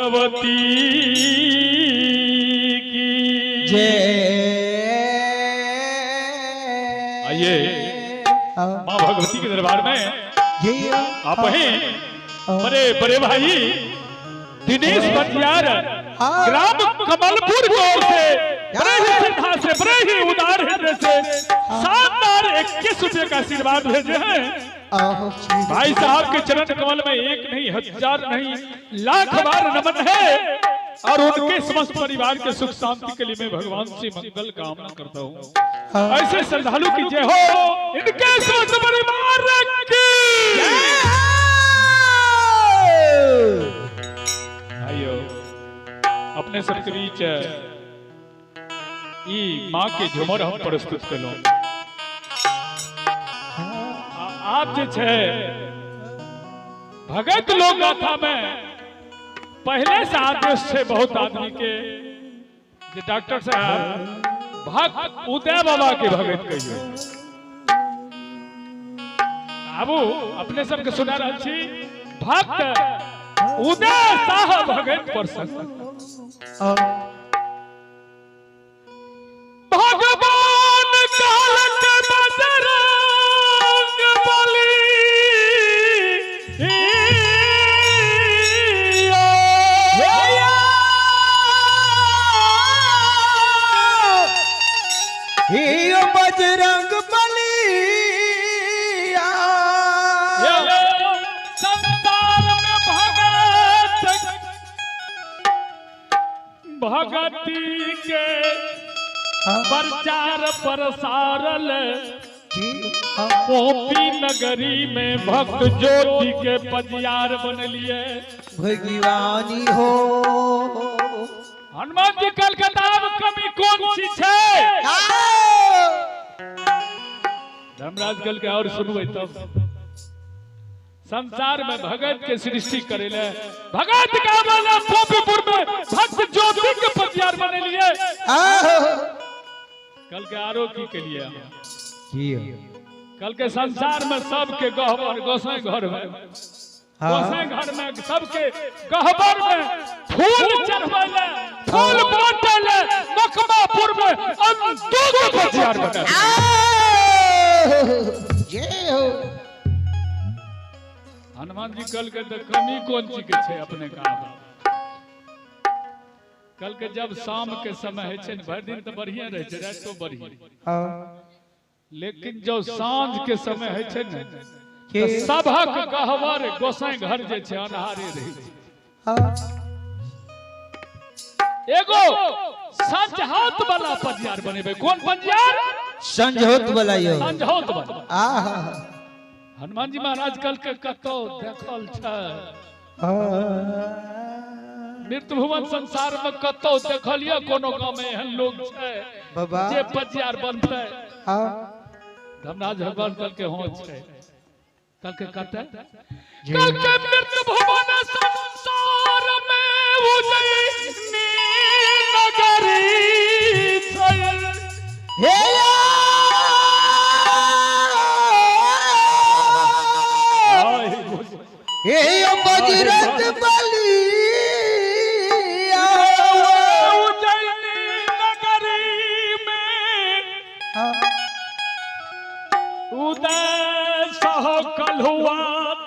भगवती की जय। आइए माँ भगवती के दरबार में आप हैं बड़े बड़े भाई दिनेश बंजार ग्राम कमलपुर की ओर से बड़े ही श्रद्धा से बड़े ही उदार हृदय से शानदार 21 रुपए का आशीर्वाद भेजे हैं। भाई साहब के चरण कमल में एक नहीं हजार नहीं लाख बार नमन है और उनके समस्त परिवार के सुख शांति के लिए मैं भगवान से मंगल कामना करता हूँ। ऐसे श्रद्धालु की जय हो, इनके समस्त परिवार की। आइयो अपने सबके बीच ई माँ के झुमर हम प्रस्तुत करो। आप जे छे भगत लोग गाथा में पहले से आदेश छे बहुत आदमी के जे डॉक्टर साहब भक्त उदय बाबा के भगत कहियो। आबू अपने सबके सुना रहल छी भक्त उदय साह भगत प्रसन्न। भगवान कहलक बजरंग बली बजरंग बलिया संसार में भगत भगती के प्रचार प्रसारल पोपी नगरी में भक्त ज्योति के पजियार बन लिए भगवानी हो। हनुमान जी कलकत्ता में कमी कौन सी छे? धर्मराज कल के और सुनवे तब संसार में भगत के सृष्टि करेले भगत का वाला पोपीपुर में भक्त ज्योति के पजियार बने लिए। कल के आरो की के लिए कल के संसार में सबके गहबर गोसाई घर में गोसाई घर में सबके गहबर में फूल चढ़वेले फूल बांटेले मकमापुर में अंतु के पजियार बने। जय हो। हनुमान जी कल के तो कमी कौन चीज के छे अपने काम। कल के जब शाम के समय है छे भर दिन तो बढ़िया रहे छे रात तो बढ़िया, लेकिन जब सांझ के समय है छे ने तो सबक गहवर गोसाई घर जे छे अन्हारे रहे छे। एगो संझौत वाला पजियार बनेबे। कौन पजियार? संझौत वाला। यो संझौत वाला। आहा हनुमान जी महाराज कल के कतौ देखल छै मृत्यु भुवन संसार में कतौ देखलिए कोनो गांव में एहन लोग छै बाबा जे पजियार बनतै। धर्मराज भगवान कल के हो छै कल के कतै कल के मृत्यु भुवन संसार में उजैनी नगरी छै। हे हे बजरंग बलिया उजैनी नगरी में उदय सह कलहुआ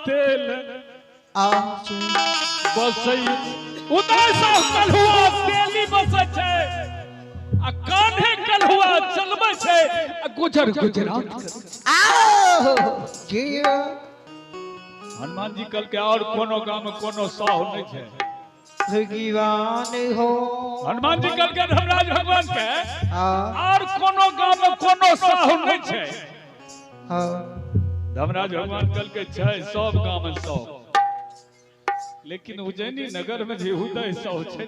तेल बसै। उदय सह कलहुआ तेली बसै छै आ कान्हे कलहुआ चलबै छै आ गुजर गुजरात। हनुमान जी कल के और कोनो गांव में कोनो साहु नहीं छे भगवान हो। हनुमान जी कल के धर्मराज भगवान के और कोनो गांव में कोनो साहु नहीं छे। धर्मराज भगवान कल के छै सब गांव में साहु, लेकिन उज्जैनी नगर में जे उदय साहु छे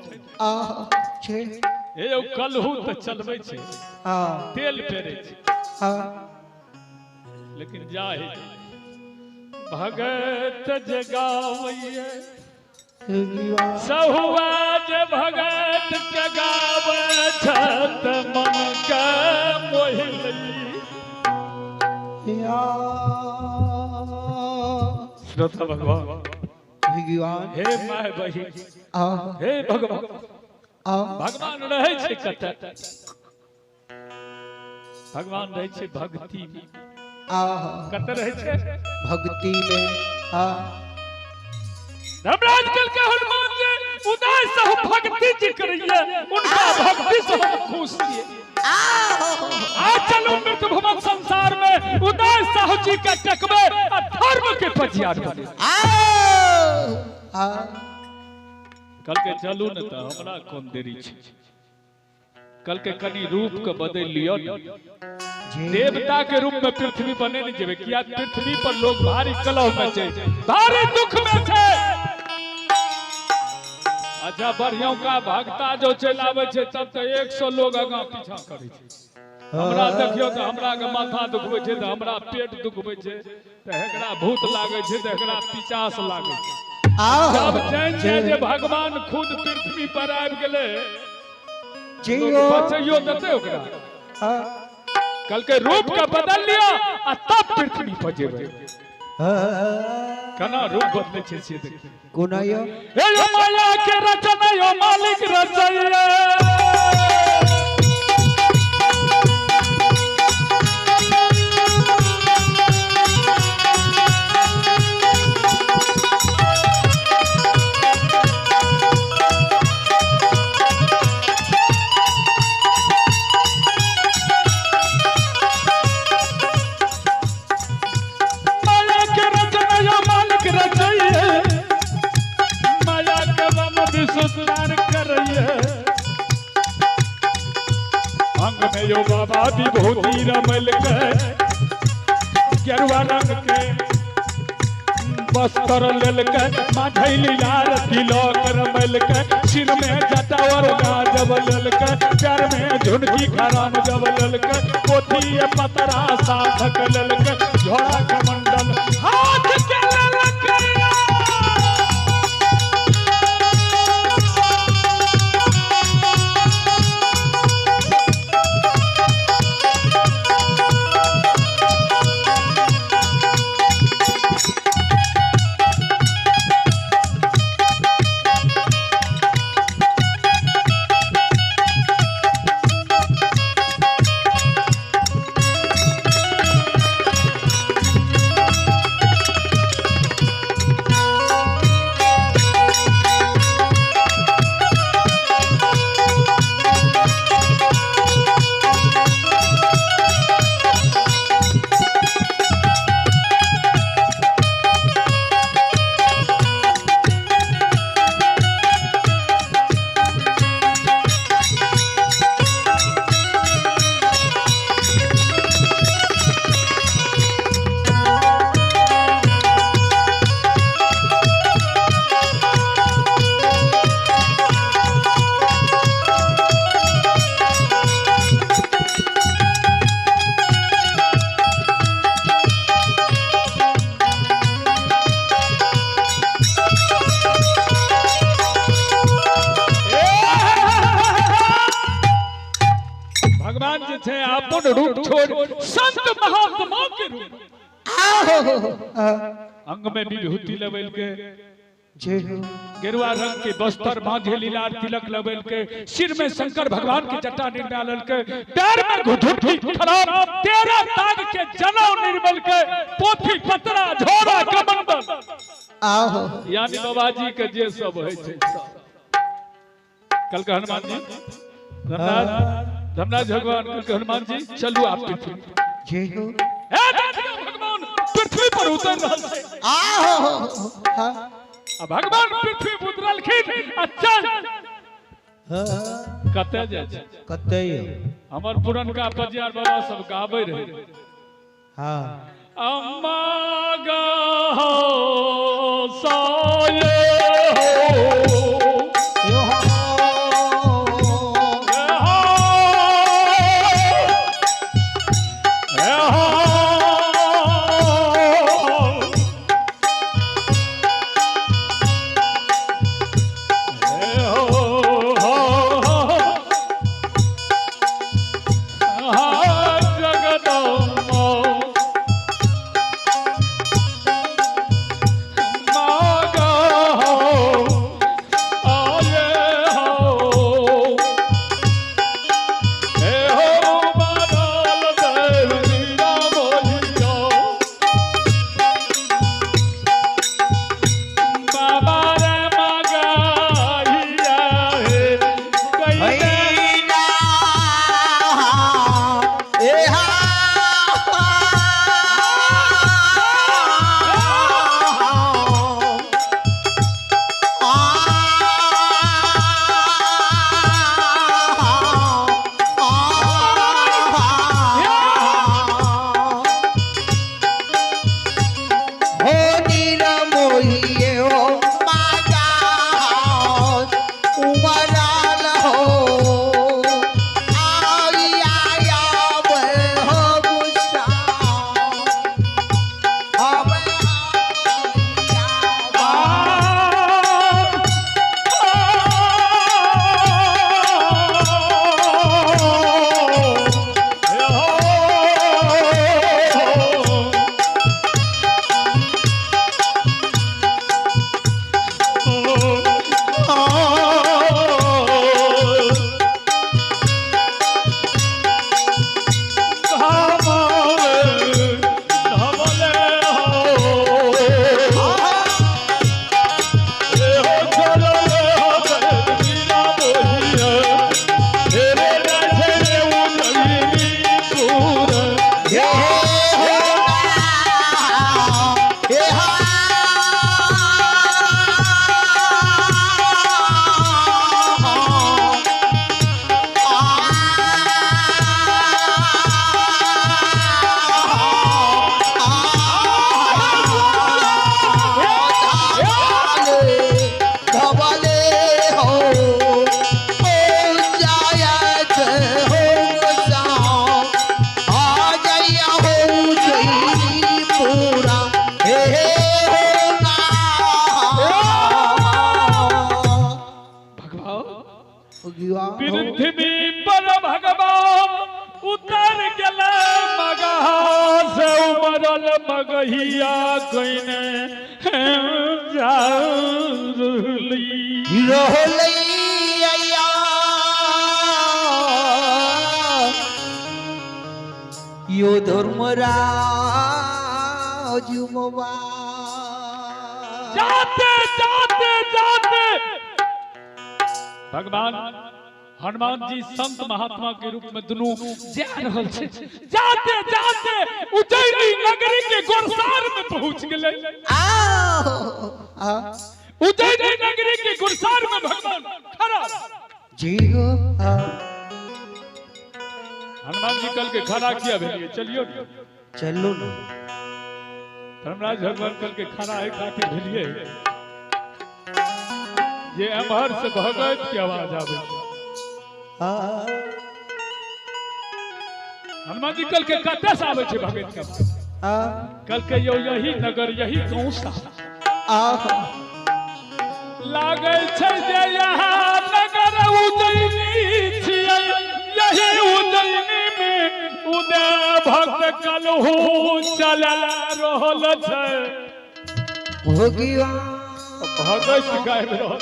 हे कलहु त चलबै छे तेल पेरे छे, लेकिन जाहे भगत जगावैये सहुआ जे भगत जगावे छत मन के मोहि लई। श्रोता भगवान भगवान हे my बहिन हे भगवान भगवान रहे छै कतऽ? भगवान रहे छै भक्ति में। कतऽ रहे छै? भक्ति में। धर्मराज कल के हनुमान जी उदय से भक्ति जी करिए, उनका भक्ति से हम खुश छिए। आज चलू मृत्यु भवन संसार में उदय साहु जी के टकबे आ धर्म के पजियार बने। कल के चलू न त हमरा कोन देरी छै। कल के कनी रूप के बदल लियो न, देवता के रूप में पृथ्वी बने नहीं जेबे, किया पृथ्वी पर लोग भारी कलह में छै, भारी दुख में छै। अच्छा बढ़िया का भक्ता जो चल आवे छै तब तो 100 लोग आगा पीछा करे छै। हमरा देखियो तो हमरा के माथा दुखबै छै, तो हमरा पेट दुखबै छै, तो एकरा भूत लागे छै, तो एकरा पिचास लागे छै। जब जान छै जे भगवान खुद पृथ्वी पर आबि गेलै, बचैयो देतै ओकरा। कल के रूप के बदल लियो आ तब पृथ्वी पर जेबै। कना रूप बदलै छै से देखियौ। कोना यो? हे यो माया के रचना यो मालिक रचैया, अंग में यो बाबा विभूति रमल के गेरुआ रंग के बस्तर लेल के माधैली यार तिलक रमल के सिर में जटावर गाजब लेल के पैर में झुनकी खराम जब लेल के पोथी पतरा साधक लेल के झोड़ा कमंडल हाथ के लेल के। भगवान जे छै अपन रूप छोड़ संत महात्मा के रूप अंग में विभूति लबेल के गेरुआ रंग के बस्तर बांधे लीला तिलक लबेल के सिर में शंकर भगवान के जटा निर्माल के पैर में घुटुटी खराब तेरा ताग के जनौ निर्मल के पोथी पतरा झोरा कमंडल आहो यानी बाबा जी के जे सब है छै सब। कल के हनुमान जी धर्मराज भगवान कल के हनुमान जी चलू आप पृथ्वी जय हो। हे देखियौ भगवान पृथ्वी पर उतर रहल छै। आहो आ भगवान पृथ्वी पर उतरलखिन आ चल कतऽ जाइ छै? कतऽ यौ? हमर पुरनका पजियार बाबा सब गाबै रहे। हाँ अम्मा गहो साये हो यो हो जगदम्बा। पृथ्वी पर भगवान उतर गेले मगहा से उमरल मगहिया कइने जा रहली। रहलैया यो धर्मराज मोबा। जाते जाते जाते भगवान हनुमान जी संत महात्मा के रूप में दुनू जा रहल छै। जाते जाते उज्जैनी नगरी के गुरसार में पहुंच गेलै। उज्जैनी नगरी के गुरसार में भगवान खड़ा जी हो। हनुमान जी कल के खड़ा किया भेलिए, चलियो चलो ना। धर्मराज भगवान कल के खड़ा है खातिर भेलिए ये एम्हर से भगत के आवाज आवे। हनुमान जी कल के कते से आवे छै भगत के? कल के यो यही नगर यही गांव सा लागै छै जे यहाँ नगर उज्जैनी छियै, यही उज्जैनी में उदय भक्त कलहू चला रहल छै। भगत गाबि रहल।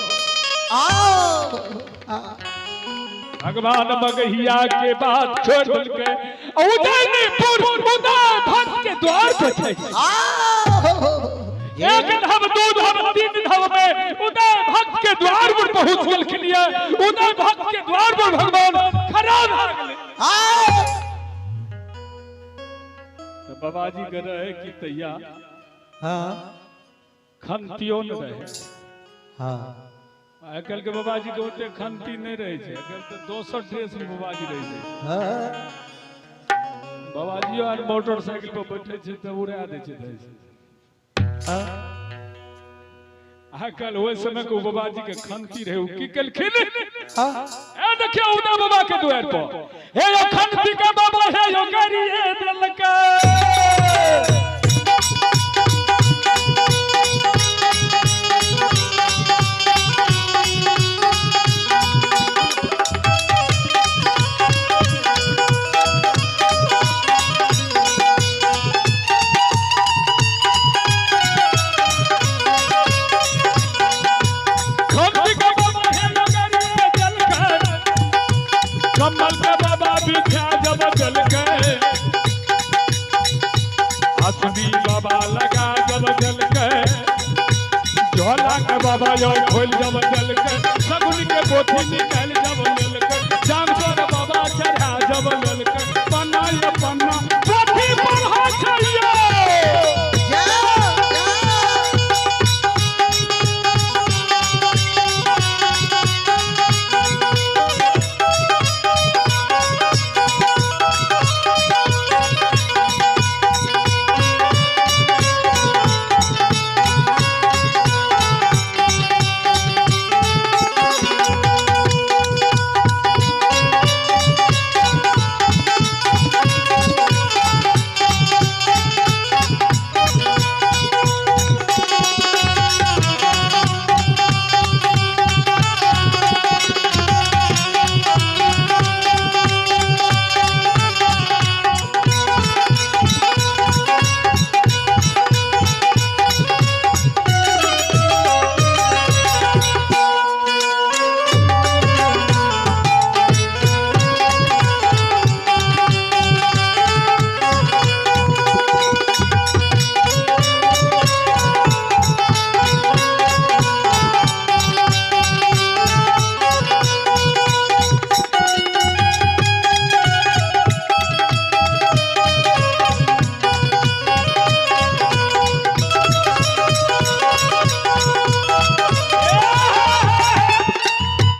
भगवान मगहिया के बात छोड़ देलकै, उदयपुर उदय भक्त के द्वार पर छै। एक धब दू धब तीन धब में उदय भक्त के द्वार पर पहुंच गेलखिन। उदय भक्त के द्वार पर भगवान खड़ा भऽ गेलै। तो बाबाजी के रहे कि तैया खंतियो न रहे। आइ काल्हि के बाबाजी के ओते खंती नहीं रहे छै, आइ काल्हि तऽ दोसर ड्रेस में बाबाजी रहे छै। बाबाजी आर मोटरसाइकिल पर बैठे छै तऽ उड़ा दै छै। आइ काल्हि ओहि समय के बाबाजी के खंती रहे, ओ की केलखिन? ए देखियौ उदय बाबा के द्वार पर हे यो खंती के बाबा हे यो गरिए देलकै। कमल के बाबा बिछा जब जल गए, असनी बाबा लगा जब जल गए, झोला के बाबा यो खोल जब जल गए, सगुन के पोथी निकाल